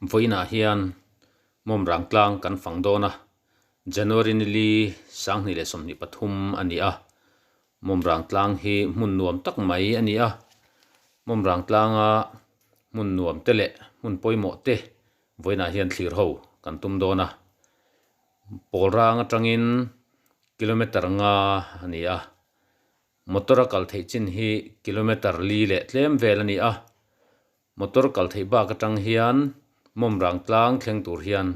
Vawiinah hian Mawmrang tlang kan fang dawn a, January ni li 2023 a ni a. Mawmrang tlang hi hmun nuam tak mai a ni a, Mawmrang tlanga hmun nuam te leh hmun pawimawh te vawiinah hian thlir ho kan tum dawn a. Pawlrang atangin kilometer nga a ni a. Motor a kal theih chin hi kilometer li leh tlem vel a ni a, motor kal theih bak atang hian Mawmrang tlang thleng tur hian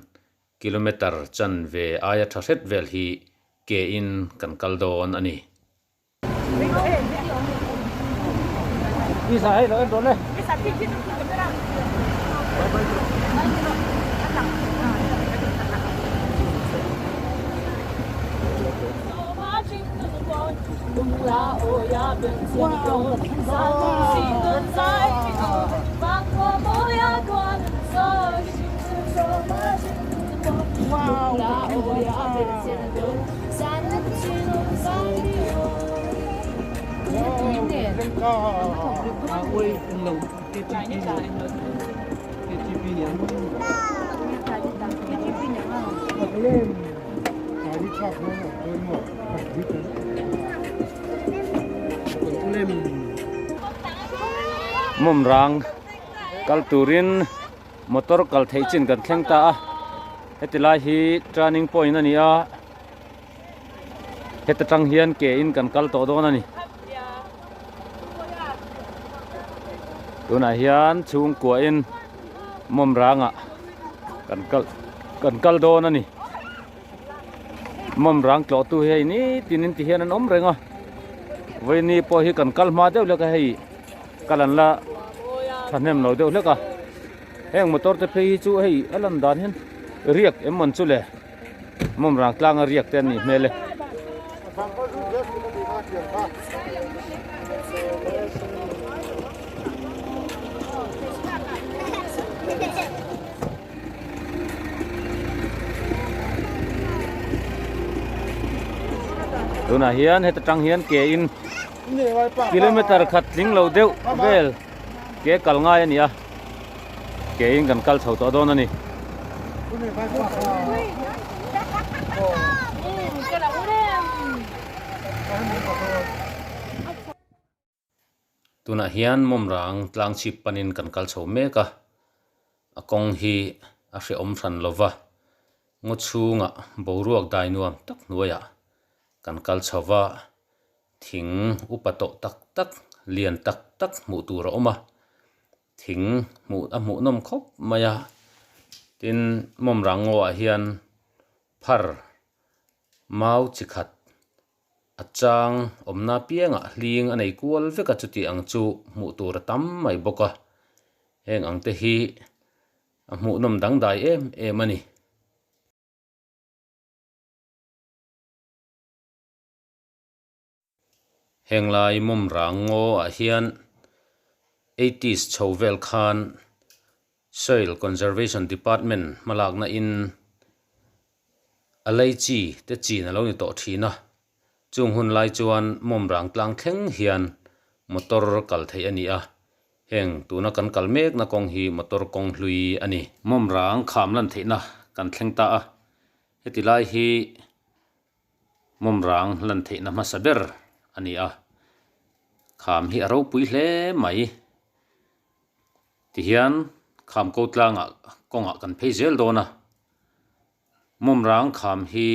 kilometer chanve aia tha hret vel hi ke in kan kal dawn a ni. Mawmrang kal turin motor kal theih chin kan thleng ta a heti lai hi turning point a ni a heta tang hian ke in kan kal tawh dawn a ni tunah hian chhungkua in mawmrang ah kan kal kan kal dawn a ni. Mawmrang tlawh tu hi hei nitin in ti hian an awm reng a vawiini pawh hi kan kal hma deuh hlek a hei kal an la thahnem lo deuh hlek a heng motor te phei hi chu hei a lan dan hian riak em mawn chu le mawmrang tlang a riak te an nih hmel e. Tunah hian heta tang hian ke in kilometer khat tling lo deuh vel ke kal ngai a ni a ke in kan kal chho tawh dawn a ni. Tunah hian Mawmrang tlang chhip panin kan kal chho mek a, a kawng hi a hrehawm hran lo va, ngaw chhungah boruak dai nuam tak hnuaiah kan kal chho va, thing upa tawh tak tak lian tak tak hmuh tur a awm a, thing hmuh a hmuhnawm khawp mai a, tin Mawmrang ngawah hian phar mau chi khat A chang awmna piangah hling a nei kual vek a chuti ang chu hmuh tur a tam mai bawk a, heng ang te hi a hmuhnawm dangdai em em a ni. Heng lai mawmrang ngaw ah hian eighties chho vel khan Soil Conservation Department hmalakna in A lei chi te chin a lo ni tawh thin a, chung hun lai chuan mawmrang tlang thleng hian motor kal theih a ni a, heng tuna kan kal mekna kawng hi motor kawng hlui a ni. Mawmrang kham lan theihna kan thleng ta a, heti lai hi mawmrang lan theihna hmasa ber a ni a, kham hi a ropui hle mai. Tihian kham ko tlangah kawngah kan phei zel dawn a, Mawmrang kham hi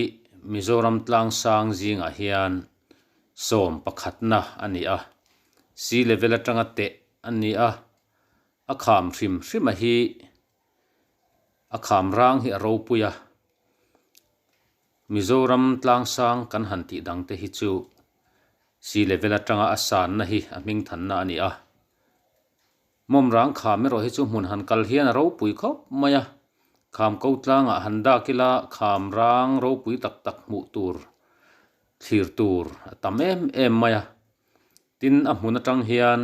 Mizoram tlang sang zingah hian sawm pakhatna a ni a, sea level atanga teh a ni a, a kham hrim hrima hi a kham rang hi a ropui a, Mizoram tlang sang kan han tih dang te hi chu sea level atanga a sanna hi a hmingthanna a ni a. Mawmrang kham erawh hi chu hmun han kal hian a ropui khawp mai a, kham ko tlangah han dak ila kham rang ropui tak tak hmuh tur thlir tur a tam em em mai a. Tin, a hmun atang hian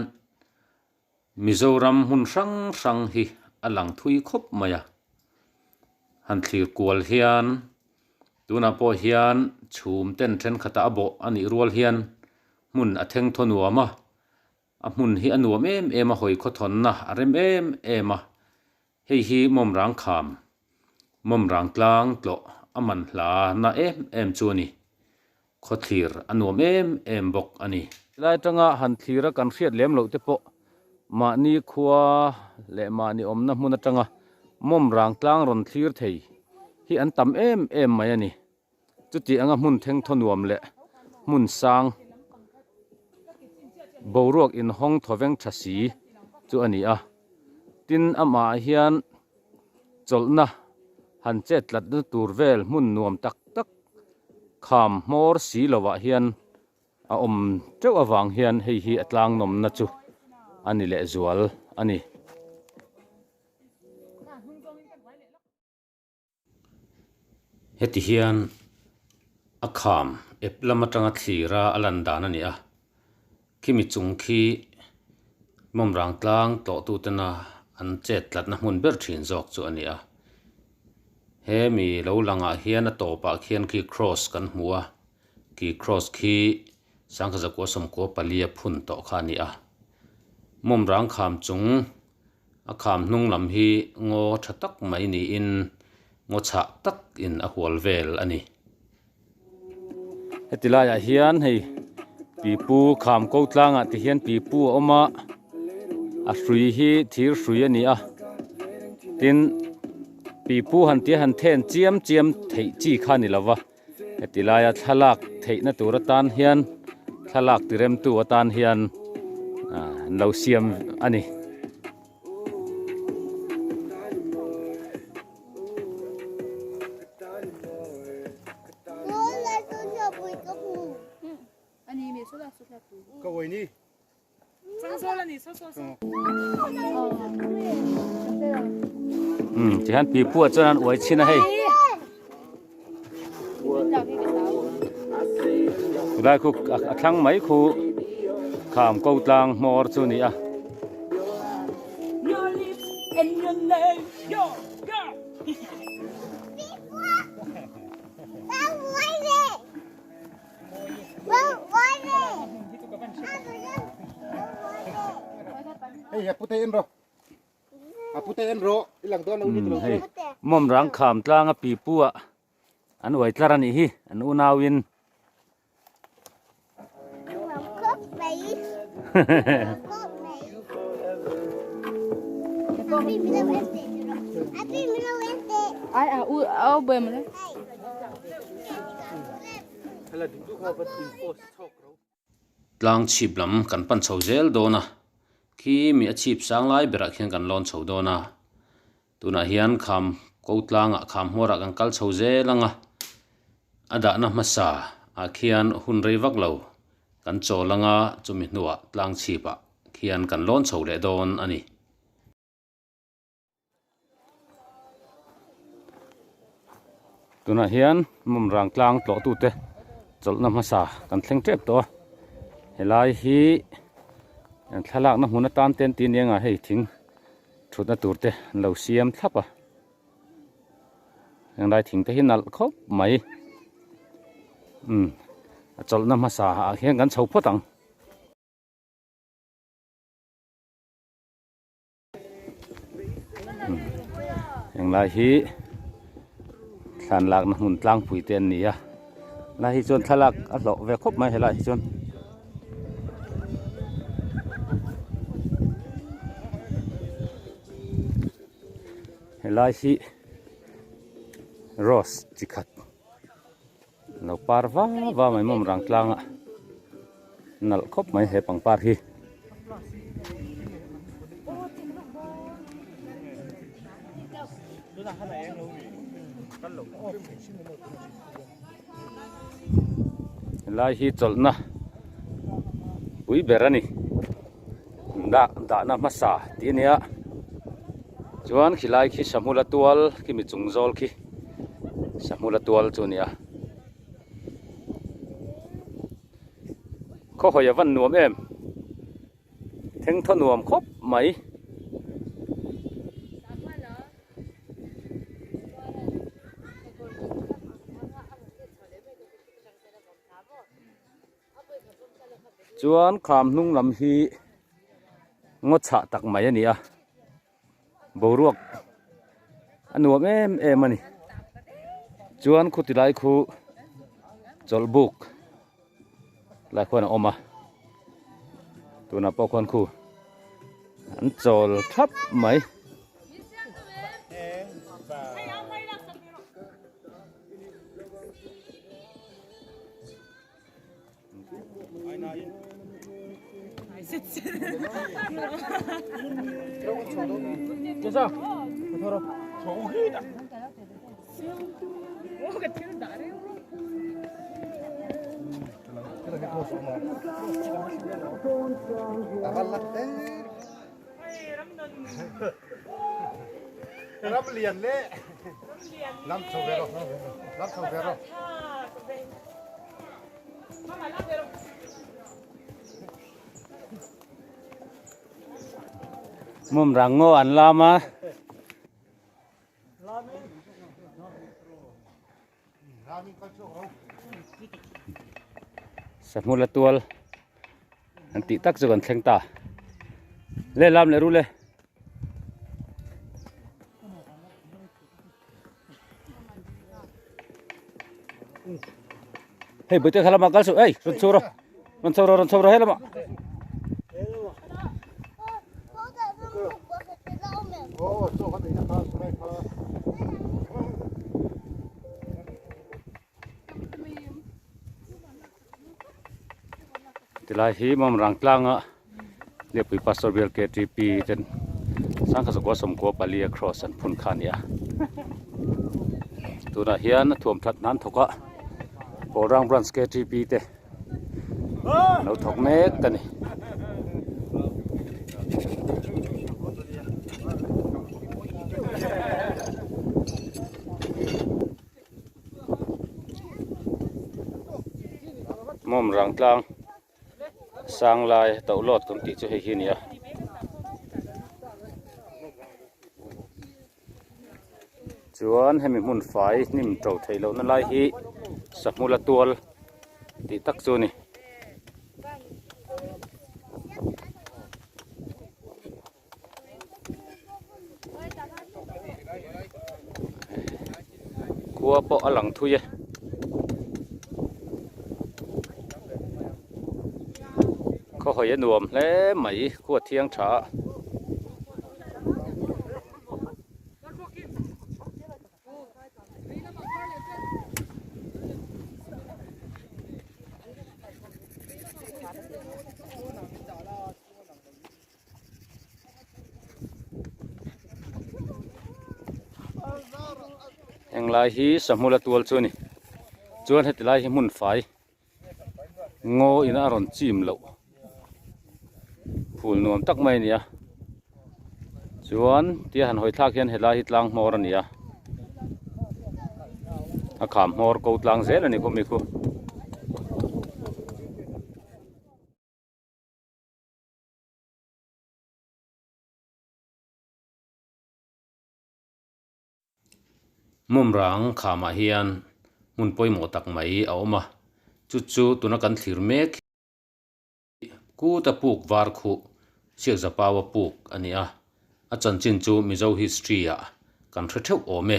Mizoram hmun hrang hrang hi a lang thui khawp mai a. Han thlir kual hian tunah pawh hian chhum ten thenkhatah a bawh a nih rual hian hmun a theng thaw nuam a. A hmun hi a nuam em em a, hawi khawthawnna a rem em em a. Hei hi Mawmrang kham, Mawmrang tlang tlawh a man hla na em em chu a ni. Khawthlir a nuam em em bawk a ni. Helai atanga han thlir a kan hriat lem loh te pawh mahni khua leh mahni awmna hmun atanga Mawmrang tlang rawn thlir thei hi an tam em em mai a ni. Chuti anga hmun thengthaw nuam leh hmun sang boruak inhawng thawveng tha si chu a ni a. Tin, amah hian chawlhna han chet tlatna tur vel hmun nuam tak tak kham hmawr si lovah hian a awm teuh avang hian hei hi a tlang nawmna chu a ni lehzual a ni. Heti hian a kham ep lam atanga thlira a lan dan a ni a, khimi chung khi mawmrang tlang tlawhtutena an chet tlatna hmun ber thin zawk chu a ni a. He mi lo langah hian a tawpah khian khi cross kan hmu a, khi cross khi sangkha zakua sawmkua palia phun tawh kha a ni a. Mawmrang kham chung A kham hnung lam hi ngaw tha tak mai niin ngaw chhah tak in a hual vel a ni. Heti laiah hian hei pipu kham ko tlangah ti hian pipu a awm a, a hrui hi thir hrui a ni a, tin pipu han tia han then chiam chiam theih chi kha a ni lo va, heti laia thlalak theihna tur atan hian thlalak tiremtu atan hian an lo siam a ni. Tihian pipu ah chuan an uai chhin a hei khulai khu a thlang mai khu kham ko tlang hmawr chu a ni a. Hei mawmrang kham tlanga pipu ah an uai tlar a nih hi an unauin. Tlang chhip lam kan pan chho zel dawn a, khi mi a chhip sang lai berah khian kan lawn chho dawn a, tunah hian kham ko tlangah kham hmuarah kan kal chho zel ang a, a dahna hmasa ah khian hun rei vak lo kan chawl ang a, chumi hnuah tlang chhipah khian kan lawn chho leh dawn a ni. Tunah hian mawmrang tlang tlawhtute chawlhna hmasa kan thleng tep tawh a, helai hi thlalakna hmun atan te an ti aniang a hei thing thutna tur te an lo siam thlap a, henglai thing te hi nalh khawp mai umm a chawlhna hmasa ah hian kan chho phawt ang. Henglai hi thlan lakna hmun tlangpui te an ni a helai hi chuan thlalak a hlawh ve khawp mai helai hi chuan. Helai hi rose chi khat lo par va va mai mawm rang tlangah nalh khawp mai he pangpar hi. Helai hi chawlhna pui ber a ni dah dahna hmasa tih a nia chuan khilai khi sahmula tual khi mi chung zawl khi sahmula tual chu a ni a khaw hawi a van nuam em thengthaw nuam khawp mai. Chuan kham hnung lam hi ngaw chhah tak mai a ni a boruak. A nuam em em a ni. Chuan khuti lai khu chawlhbuk lai khuan a awm a. Tunah pawh khuan khu an chawl thap mai. Mawm rang ngaw an lam a. Sahmula tual an tih tak chu kan thleng ta. Le lam leh ru le. Hei bute kha lama kal suh ei rawn chho rawh rawn chho rawh rawn chho rawh he lama. Tilai hi Mawmrang tlanga Liapui Pastor Bial KTP ten Sangkhat zakua sawmkua palia cross an phun kha a ni a. Tunah hian a thuam that nan thawk a Pawlrang Branch KTP te an lo thawk mek a ni. Mawmrang tlang sang lai toh lawt kan tih chu hei hi a ni a. Chuan hemi hmun fai hnim to theih lohna lai hi sahmula tual tih tak chu a ni. Khua pawh a lang thui e. Khaw hawi a nuam hle mai khua thiang tha a. Englai hi sahmula tual chu a ni chuan heti lai hi hmun fai ngaw in a rawn chim loh phul nuam tak mai a ni a chuan tia han hawi thlak hian helai hi tlang hmawr a ni a a kham hmawr ko tlang zel a ni khawp mai khu. Mawmrang khamah hian hmun pawimawh tak mai a awm a, chu chu tuna kan thlir mek hi Kuta puk var khuh Siakzapaua puk a ni a, a chanchin chu Mizo history ah kan hre theuh awm e.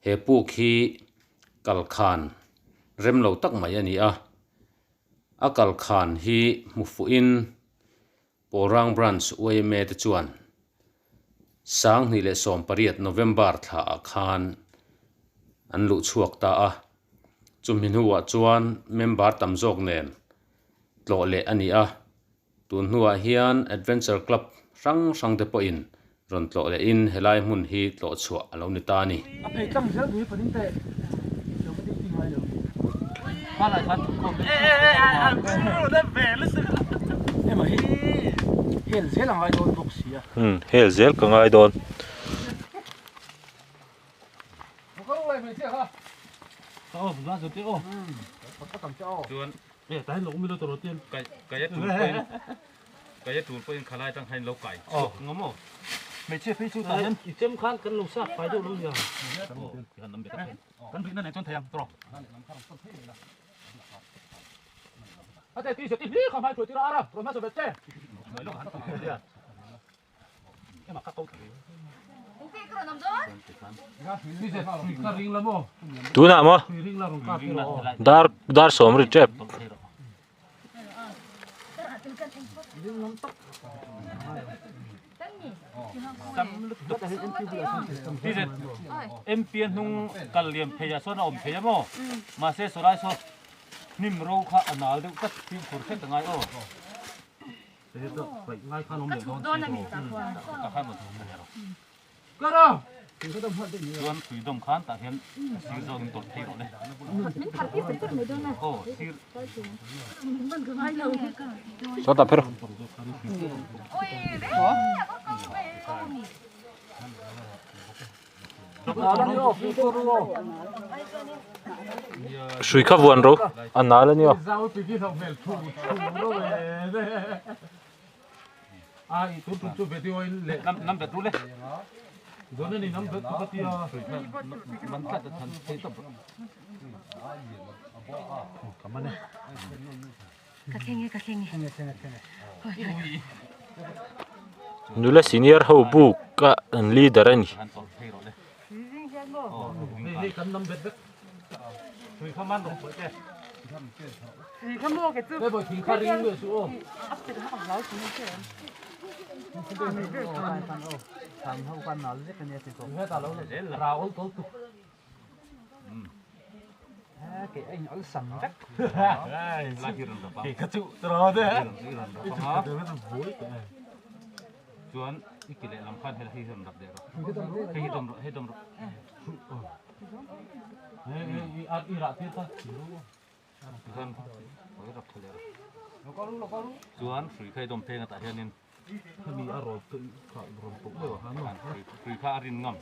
He puk hi kalkhan rem lo tak mai a ni a, A kal khan hi hmu fuhin Pawlrang Branch yma te chuan 2018 November thlaah khan an luh chhuak ta a, chumi hnuah chuan member tam zawk nen tlawh leh a ni a, tun hnuah hian Adventure Club hrang hrang te pawhin rawn tlawh lehin helai hmun hi tlawh chhuah a lo ni ta a ni. A phei tlang zel tui panin teh lo ka tih ngai lo. Hmanlai khan thutkhawm te emaw hi hel zel a ngai dawn bawk si a. Umm hel zel ka ngai dawn. Kai a tul pawhin khalai atang khan in lo kai chhuak ngawm aw. Hmeichhia phei chu tah hian i chem khan kan lo sak fai deuh lo nia. Kan rihna nen chuan thei ang tawrh. A te ti se ti hli kha hmai thuai tira ara rawn hmasa vet che. Ema ka ko thei. Tunah maw dar dar sawm ri tep. MP a hnung kal liam phei ah sawn a awm thei a maw mahse sawlai saw hnim ro kha a nal deuh tlat fimkhur hret a ngai aw. Chuan freedom khan tah hian sir zawk in tawlh phei rawh le. Aw sir. Sawtah phei rawh. Hrui kha vuan ro a nal a nia. Nula senior ho buk a an leader a ni. Chuan i ki lehlam khan hei hi rawn rap leh rawh hei hi dawm rawh hei dawm rawh tikhan hawi rap tha leh rawh chuan hrui kha i dawm pheng atah hianin hemi a rawn rawn pawh deuh a hrui kha a rin ngam.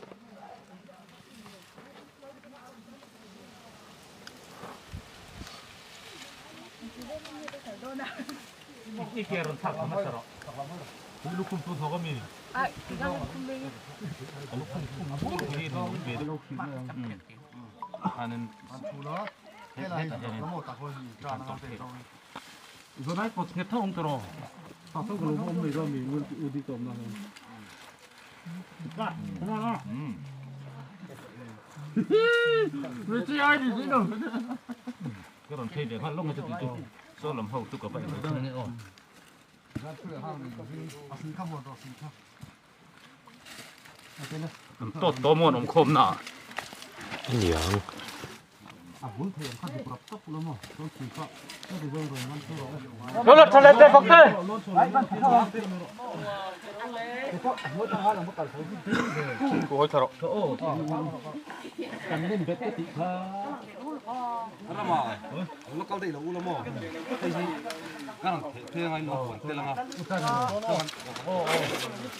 Ka rawn phei ve nghal lawng a chuti chu saw lam ho chu ka va en dawn a ni aw. An tawt tawh maw an awm khawm na ah. A niang.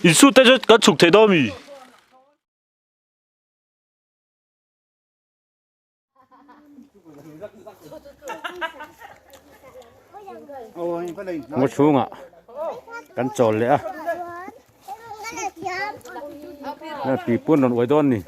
Insut te chu kan chhuk thei dawn mi? Ngaw chhungah kan chawl leh a tui pawn rawn uai dawn a ni.